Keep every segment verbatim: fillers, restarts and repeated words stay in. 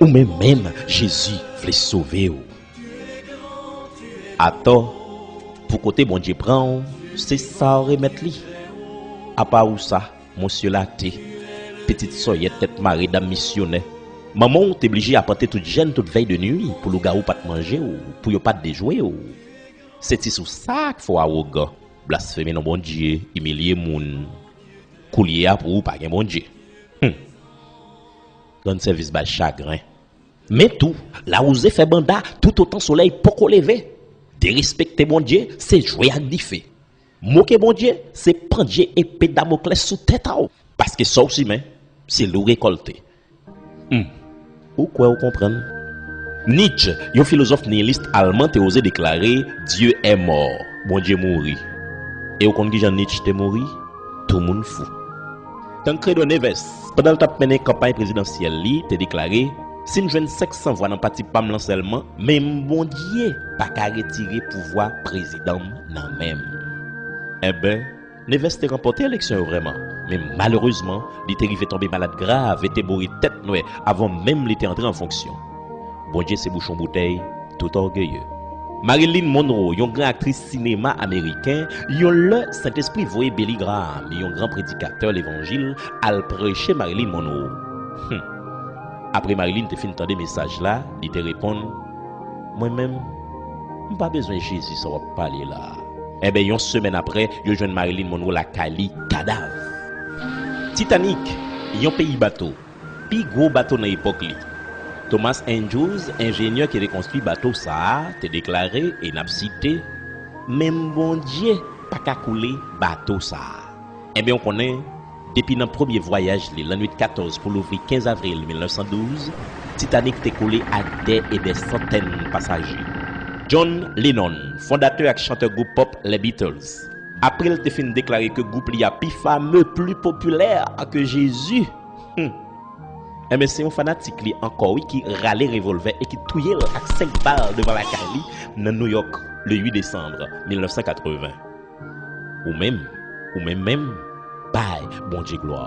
Ou menm menm, Jezi vle sove w. Atò, pou kote Bondye pran w, se sa w remèt li. Apa ou sa, monsye late, pitit sòyèt tèt mare dam misyonè. Manman w te blije apante tout jèn tout vèy de nwi pou lougawou pa t manje w, pou yo pa t dejwe w. Se ti sou sa k fè w awogan, blasfeme non Bondye, imilye moun. Koulye a pou ou pa gen Bondye. Hum. Rann sèvis bay chagren. Men tou, lawouze fè banda toutotan solèy poko leve. Derespekte Bondye, se jwe ak dife. Moke Bondye, se pandye epe Damoklès sou tèt a w. Paske sa w simen, se li w rekòlte. Hmm. Ou kwè w konprann? Nietzsche, yon filozòf niyilis alman, te oze deklare, Dieu est mort. Bondye mouri. E w konn kijan Nietzsche te mouri? Tou moun fou. Tancredo Neves, pandan l t ap mennen kanpay prezidansyèl li, te deklare, si m jwenn senk san vwa nan pati pa m lan sèlman, menm Bondye pa ka retire pouvwa prezidan m nan men m. Enben, Neves te ranpòte eleksyon yo vrèman, men malerezman, li te rive tonbe malad grav e te mouri tèt nwè avan menm li te antre an fonksyon. Bondye se bouchon boutèy tout ògeye. Marilyn Monroe, yon gran aktris sinema ameriken, yon lè Sentespri voye Billy Graham, yon gran predikatè levanjil, al preche Marilyn Monroe. Hum. Apre Marilyn te fin tande mesaj la, li te reponn, mwen menm, m pa bezwen Jezi sa w ap pale la a. Enben, yon semèn apre, yo jwenn Marilyn Monroe lakay li, kadav. Titanic, yon peyi bato, pi gwo bato nan epòk li. Thomas Andrews, enjenyè ki te konstwi bato sa a, te deklare, e n ap site, menm Bondye pa ka koule bato sa a. Enben, w konnen, depi nan premye vwayaj li, lannwit katòz pou louvri kenz avril mil nèf san douz, Titanic te koule ak dè e dè santèn pasaje. John Lennon, fondatè ak chantè gwoup pòp Les Beatles, apre l te fin deklare ke gwoup li a pi fame, pli popilè ke Jezi, hmm, enben, se yon fanatik li ankò, wi, ki rale revòlvè e ki touye l ak senk bal devan lakay li nan New York, le uit desanm mil nèf san katreven. Ou menm, ou menm menm, bay Bondye glwa.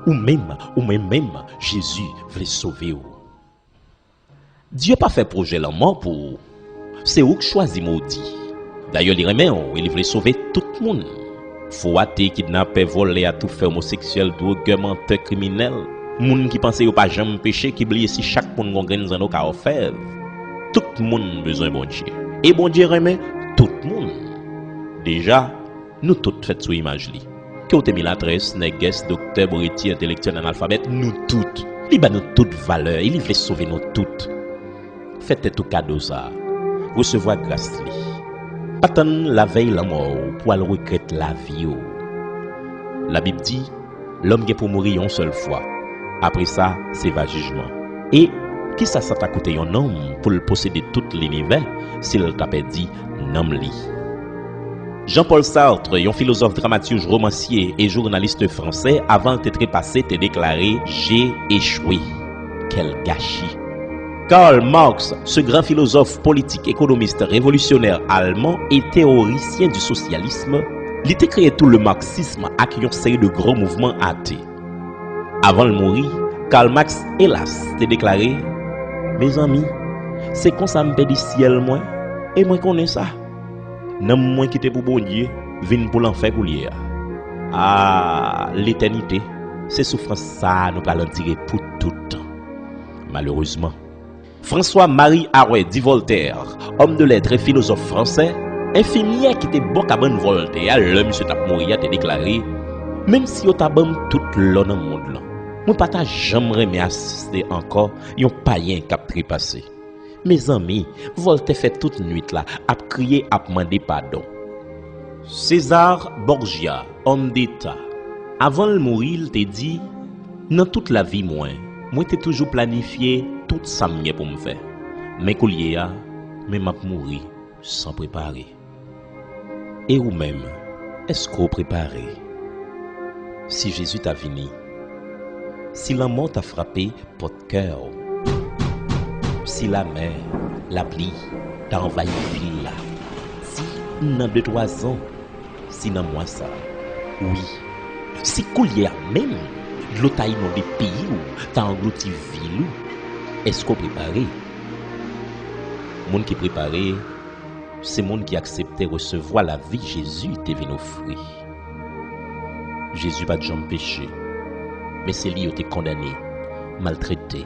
Ou menm, ou menm menm, Jezi vle sove w. Dye pa fè pwojè lanmò pou ou. Se ou k chwazi modi. Dayè, li renmen w e li vle sove tout moun. Fou ate, kidnapè, vòlè, atoufè, omoseksyèl, dwogè, mantè, kriminèl, moun ki panse yo pa janm peche, ki bliye si chak moun gon grenn zanno ka òfèv. Tout moun bezwen Bondye. E Bondye renmen tout moun. Deja, nou tout fèt sou imaj li. Ke w te milatrès, nègès, doktè, boreti, entelektyèl, analfabèt, nou tout. Li ba nou tout valè e li vle sove nou tout. Fè tèt ou kado sa a. Resevwa gras li. Pa tann lavèy lanmò w pou w al regrèt lavi w. Labib di, lòm gen pou mouri yon sèl fwa. Apre sa, se va jijman. E kisa sa ta koute yon nonm pou l posede tout linivè si l ta pèdi nanm li? Jean-Paul Sartre, yon filozòf, dramatij, romansye e jounalis fransè, avan l te trepase, te deklare, j'ai échoué. Quel gâchis! Karl Marx, ce grand philosophe, politique, économiste, révolutionnaire allemand et théoricien du socialisme, li te kreye tou le marxisme ak yon seri de gran mouvman ate. Avan l mouri, Karl Marx, elas, te deklare, mezanmi, se konsa m pèdi syèl mwen, e mwen konnen sa. Nanm mwen ki te pou Bondye vin pou lanfè koulye a. A, letènite, se soufrans sa a nou pral andire pou tout tan. Malerezman, François-Marie Arouet dit Voltaire, homme de lettres et philosophe français, enfimyè ki te bò kabann Voltaire a lè misye t ap mouri a, te deklare, menm si yo ta ban m tout lò nan mond lan, mwen pa ta janm renmen asiste ankò yon payen k ap trepase. Mezanmi, Voltaire fè tout nwit la ap kriye, ap mande padon. César Borgia, homme d'État, avan l mouri, l te di, nan tout lavi mwen, mwen te toujou planifye tout sa m gen pou m fè. Men koulye a, men m ap mouri san prepare. E ou menm, èske w prepare? Si Jezi ta vini, si lanmò ta frape pòt kè w, si lamè, lapli ta anvayi vil la, si nan de twa zan, si nan mwa sa, wi, si koulye a menm, dlo ta inonde peyi w, ta anglouti vil ou, Èske w prepare? Moun ki prepare, se moun ki aksepte resevwa lavi Jezi te vin ofri. Jezi pa t janm peche, men se li yo te kondane, maltrete.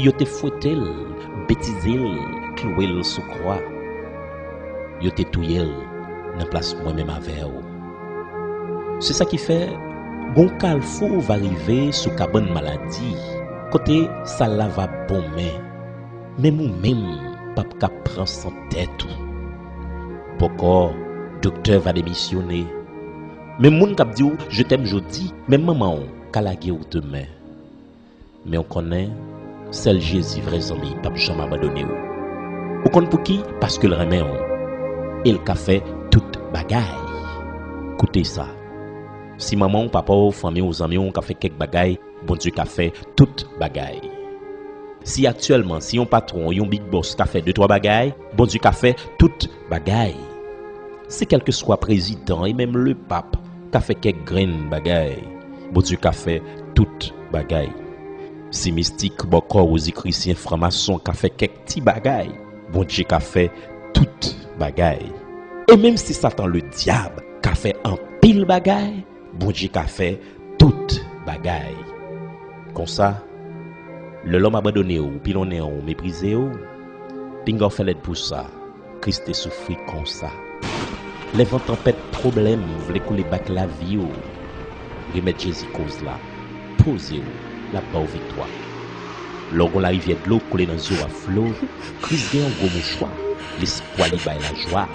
Yo te fwete l, betize l, klouwe l sou kwa. Yo te touye l nan plas mwen menm avè w. Se sa ki fè, gon kalfou va rive sou kabann maladi, kote sal la va bonmen. Menm ou menm p ap ka pran san tèt ou. Bòkò, doktè va demisyone. Menm moun k ap di w je t'aime jodi, menm manman w ka lage w demen. Men w konnen, sèl Jezi vrè zanmi p ap janm abandone w. Ou konn pouki? Paske l renmen w. E l ka fè tout bagay. Koute sa. Si manman w, papa w, fanmi w, zanmi w ka fè kèk bagay, Bondye ka fè tout bagay. Si aktyèlman, si yon patwon, yon big boss ka fè de twa bagay, Bondye ka fè tout bagay. Si kèlkeswa prezidan e menm lepap ka fè kèk grenn bagay, Bondye ka fè tout bagay. Si mistik, bòkò, wozikrisyen, franmason ka fè kèk ti bagay, Bondye ka fè tout bagay. E menm si Satan Ledyab ka fè anpil bagay, Bondye ka fè tout bagay. Konsa, lè lòm abandone w, pilonnen w, meprize w, pinga w fè lèd pou sa. Kris te soufri konsa. Lè van tanpèt pwoblèm vle koule bak lavi w, remèt Jezi koz la. Poze w, l ap ba w viktwa. Lè w gon larivyè dlo koule nan zye w a flo, Kris gen yon gwo mouchwa, lespwa li bay lajwa.